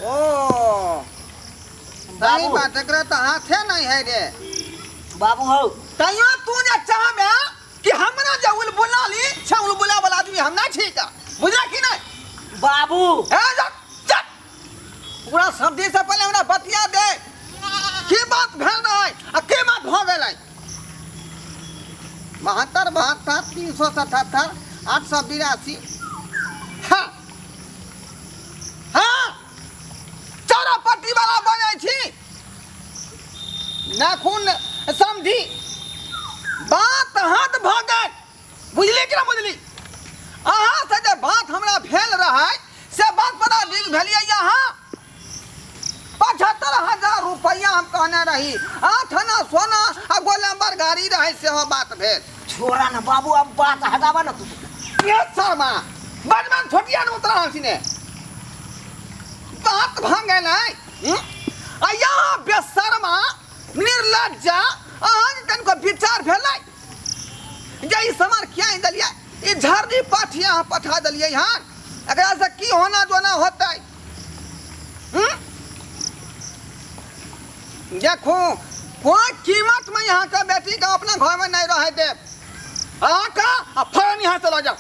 ओ सही बाबू। बात, एकरा तऽ हाथे नहीं है रे। बाबू हौ, तैयो तू जे चाहबे कि हमरा जे उलबुला ली से उलबुला वाला आदमी हम नहीं ठीक है, बुझला कि नहीं? बाबू ए जा जा, पूरा सर्दी से पहले हमरा बतिया दे की बात भेल रहै आ की बात भऽ गेलै। 72 72 377 882। हाँ हाँ, चौरा पट्टी वाला बजै छी नाखून समझी बात हाथ भऽ गेल, बुझली कि ना बुझली? अहाँ से जे बात हमरा भेल रहै से बात बड़ा नीक भेलियै। अहाँ 75,000 रुपैआ हम कहने रही, 8 आना सोना आ गोलम्बर गाड़ी रहै, सेहो बात भेल। छोड़ा ना बाबू, अब बात हटावा ना तू। ये शर्मा बजबन छोटिया ने उतरा हंसी बात भांगे नहीं। आ यहाँ बेशर्मा निर्लज्जा, अहाँ के कनको विचार भेलै जे ई सामान किया आनि देलियै, ई झरनी पाठी अहाँ पठा देलियै हन, एकरा से की होना जोना होतै? हम्म? देखू, कोई कीमत में यहाँ के बेटी के अपना घर में नहीं रहे देव। अहाँ का आ फौरन यहाँ से लऽ जाओ।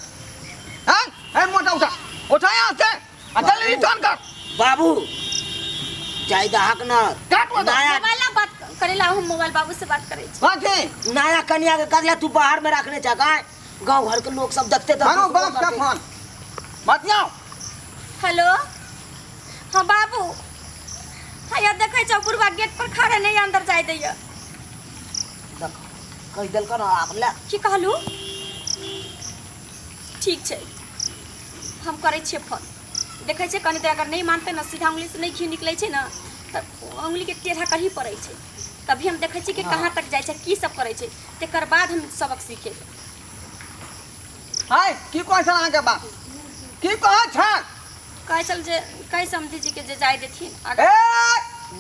हैं? हैं, मोटा उठा उठा यहाँ से आ जल्दी रिटर्न कर। बाबू जाय दहक न काट दो। नया मोबाइल ना बात करेला, हम मोबाइल बाबू से बात करै छी। कथी? नया कन्या के कदला तू बाहर में रखने जा गाय, गांव घर के लोग सब देखते तो मानो बाप का फोन बतियाओ। हेलो, हाँ बाबू, हैया देखै छौ बुढ़वा गेट पर खड़ा, नहीं अंदर जाय दैया। देख कहि देलक ना आब ले। की कहलू? ठीक छै, हम करै छियै फोन, देखै छियै कनी देर अगर नहि मानतै ने, सीधा उंगली से नहि घी निकलै छै ने तऽ उंगलीके टेढ़ा करही पड़ै छै। तभी हम देखै छियै कि कहाँ तक जाइ छै, की सब करै छै, तकर बाद हम सबक सीखेबै। हाय, की कहै छल अहाँके बाप? की कहै छल? कहै छल जे कहै समझी जी के जे जाय देथिन ए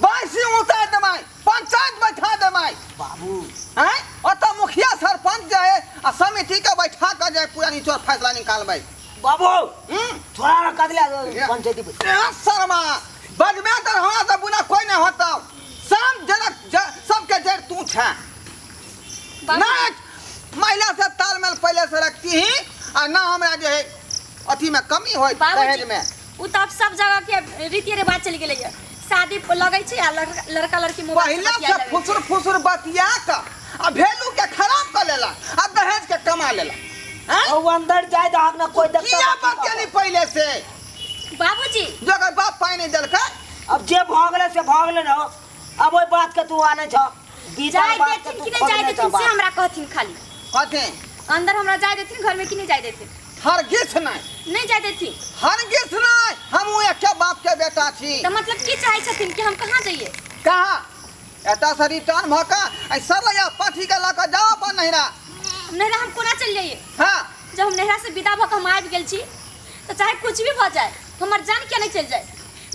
बांसी उतार देबै, पंचायत बैठा देबै। बाबू हैं, ओतऽ मुखिया सरपंच जे है आ समिति के बैठा के जे पूरा निचोड़ फैसला निकालबै। बाबू हम्म? थोड़ा ना कदला पंचायती पे। ए शर्मा बजबे तऽ हमरा से बुरा कोई नहीं होता, सब जनक सबके जड़ तू छे। बाबू ना महिला से तालमेल पहले से रखती ही आ ना हमरा जे है अथी में कमी होय दहेज बाबूजी में। ओ तऽ आब सब जगह के रीति रिवाज चलि गेलैया, शादी लगै छै आ लड़का लड़का लड़की मोबाइल से पहले बतियाए से लगै छै। फुसुर फुसुर बतिया के आ भेलू के खराब कर लेला आ दहेज के कमा लेला। हैं? और अंदर जाय दहक ना कोई देखता किया तो की बतियाली पहले से? बाबूजी जो अगर बाप पाई नहीं देलकै। अब जे भऽ गेलै से भऽ गेलै न, अब ओहि बात के तू आनै छ बीतल जाय बात के देथिन तू कि नहि जाय खोजने छ देथिन से बात। हमरा कहथिन खाली। कथी? अंदर हमरा जाय देथिन घर में कि नहि जाय देथिन? हरगिज नहीं। नहि जाय देथिन? हरगिज नहीं, हम एके बाप के बेटा छी। तऽ मतलब की चाहै छथिन कि हम कहाँ जइए? कहाँ एतऽ से रिटर्न भऽ कऽ एहि सरलैया पाठी के लऽ कऽ जाओ अपन नैहरा। नैहरा हम कोना चलि जइए? हाँ, जब हम नैहरा से विदा भऽ कऽ हम आबि गेल छी तऽ चाहे कुछ भी भऽ जाए, हमर जान किया नहि चलि जाए,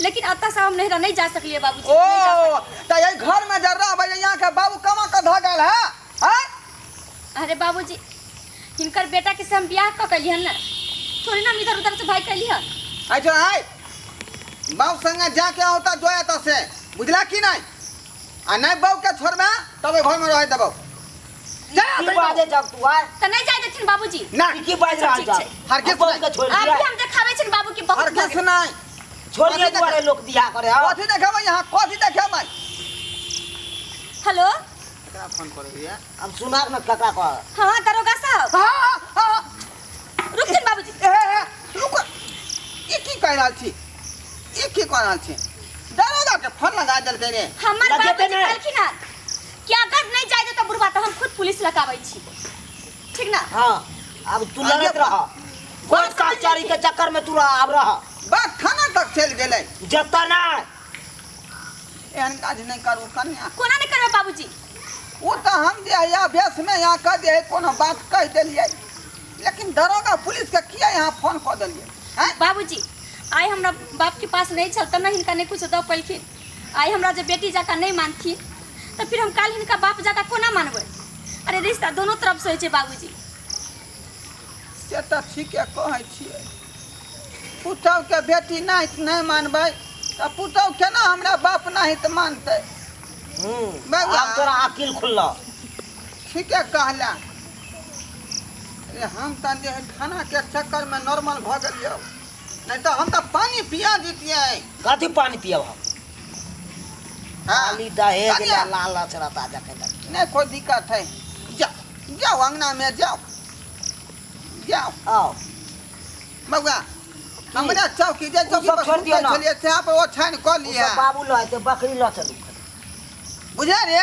लेकिन एतऽ से हम नैहरा नहि जा सकलियै बाबूजी। ओ नहि जा सकलियै। तऽ एहि घर में जब रहबै, यहाँ के बाबू कमा कऽ धऽ गेल है आँय? अरे बाबूजी, हिनकर बेटा के से हम बियाह कऽ कलियै हन ने, थोड़ी ना हम इधर उधर से भाई कलियै हन। अच्छा आय बाबू संगे जाके होता जो एतऽ से, बुझला कि नहीं? आ नहीं बाबू के छोड़बे तब एहि घर में रह देबौ। जा की बाजे जब तू आय तऽ नहि जाय देथिन बाबूजी? ना। की बाज रहल ठीक छ? छै। हरगिज बाबू के छोड़ आब दिया। भी हम देखाबै छियनि बाबू के बहुत हरगिज भऽ गेल। नहीं, छोड़ दिया कथी दुआरे लोक बियाह करे। हाँ, कथी देखेबै यहाँ, कथी देखेबै? हेलो, केकरा फोन करै? अब सुना न ककरा कह। हाँ दरोगा साहब। हाँ हाँ, रुकथिन बाबूजी। ए ए, रुक, ई की कहि रहल छी? ई की कह रहल छी? दरोगा के फोन लगा देलकै रे। हमर लगेतै बाबूजी नहि। कहलखिन हन कि अगर नहि जाय देतौ बुढ़बा तऽ हम खुद पुलिस लगाबै छी, ठीक ना? हाँ, अब तू लड़त रह, कोर्ट कचहरी के चक्कर में तू रह, अब रह। बात थाना तक चलि गेलै। जतऽ ना एहन काज नहि करू कन्या। कोना नहि करबै बाबूजी? ओ तऽ हम जे है अभ्यास में यहाँ कह दे कोनो बात कहि देलियै, लेकिन दरोगा पुलिस के किया यहाँ फोन कऽ देलियै हैं? बाबूजी, आइ हमरा बाप के पास नहीं छल तब ने हिनका नहीं कुछ दऽ पेलखिन। आइ हमरा जे बेटी जकाँ नहीं मानथिन तऽ फिर हम काल्हि हिनका बाप जकाँ कोना मानबै? अरे रिश्ता दोनों तरफ से होइ छै बाबूजी। से तऽ ठीके कहै छियै, पुतहुके बेटी नहि नहि मानबै तऽ पुतहु केना हमरा बाप नाही तऽ मानतै। बौआ। आब तोरा अकिल खुलल। ठीके कहला। अरे हम तऽ जे है खानाके चक्करमे नॉर्मल भऽ गेलियौ, नहि तऽ हम तऽ पानि पिया दितियै। कथी पानि पियब हम? हाँ। खाली दहेज कनिया। ला लालच रहता जखन तक। नहीं कोई दिक्कत है, जाओ जाओ अंगना में जाओ जाओ। आओ। बउआ हमरा चौकी जे चौकी सब पर छोड़ दियौ सुतल ना। छलियै से पर ओछाइन कऽ ओ लिअ। सब बाबू लऽ एतै, बकरी लऽ चलू। बुझे रे?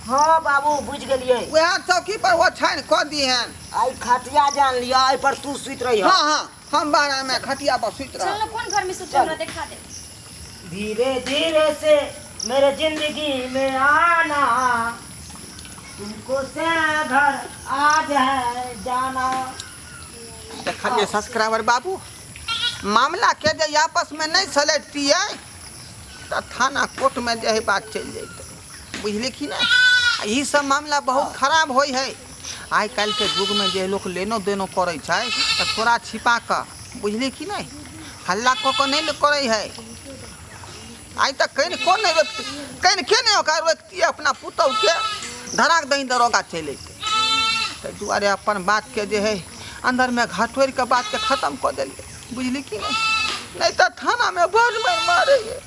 हाँ बाबू, बुझि गेलियै। वएह चौकी पर ओछाइन कऽ दिहन। आइ खटिया जान लिअ, एहि पर तू सुति रही। हाँ हाँ, हम बाहर में खटिया पर सुति चल रहब। ना, कोन घर में सुतल हमरा देखा दे। धीरे धीरे से मेरे जिंदगी में आना, तुमको से घर आज है जाना। देखलियै सब्सक्राइबर बाबू, मामला के जे आपस में नहीं सलटतियै तऽ थाना कोर्ट में जे है बात चलि जैतै, बुझली कि नहि? आ ई सब मामला बहुत खराब होइ है। आइ काल्हिके युगमे जे लोक लेनो देनो करै छै तऽ थोड़ा छिपा कऽ, बुझली कि नहि, हल्ला कऽ कऽ नहि करै है। आइ तक कनिको नहि रोक, कनिके नहि ओकरा रोकतियै, अपना पुतहुके धराक दही दरोगा चलि अयतै। ताहि दुआरे अपन बातके जे है अन्दरमे घटोरि कऽ बातके खतम कऽ देलियै, बुझली कि नहि? नहि तऽ थानामे बड़ मारि मारैए,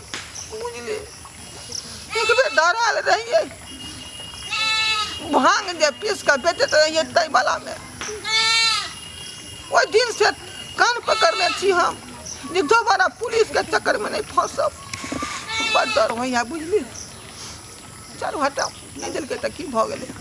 बुझली? एक बेर डरायल रहियै, भांग जे पीस कऽ बेचैत रहियै ताहि वलामे। ओहि दिनसँ कान पकड़ने छी हम जे दोबारा पुलिसके चक्करमे नहि फँसब। बड़ डर होइए, बुझली? चलू हटाउ, नहि देलकै तऽ की भऽ गेलै।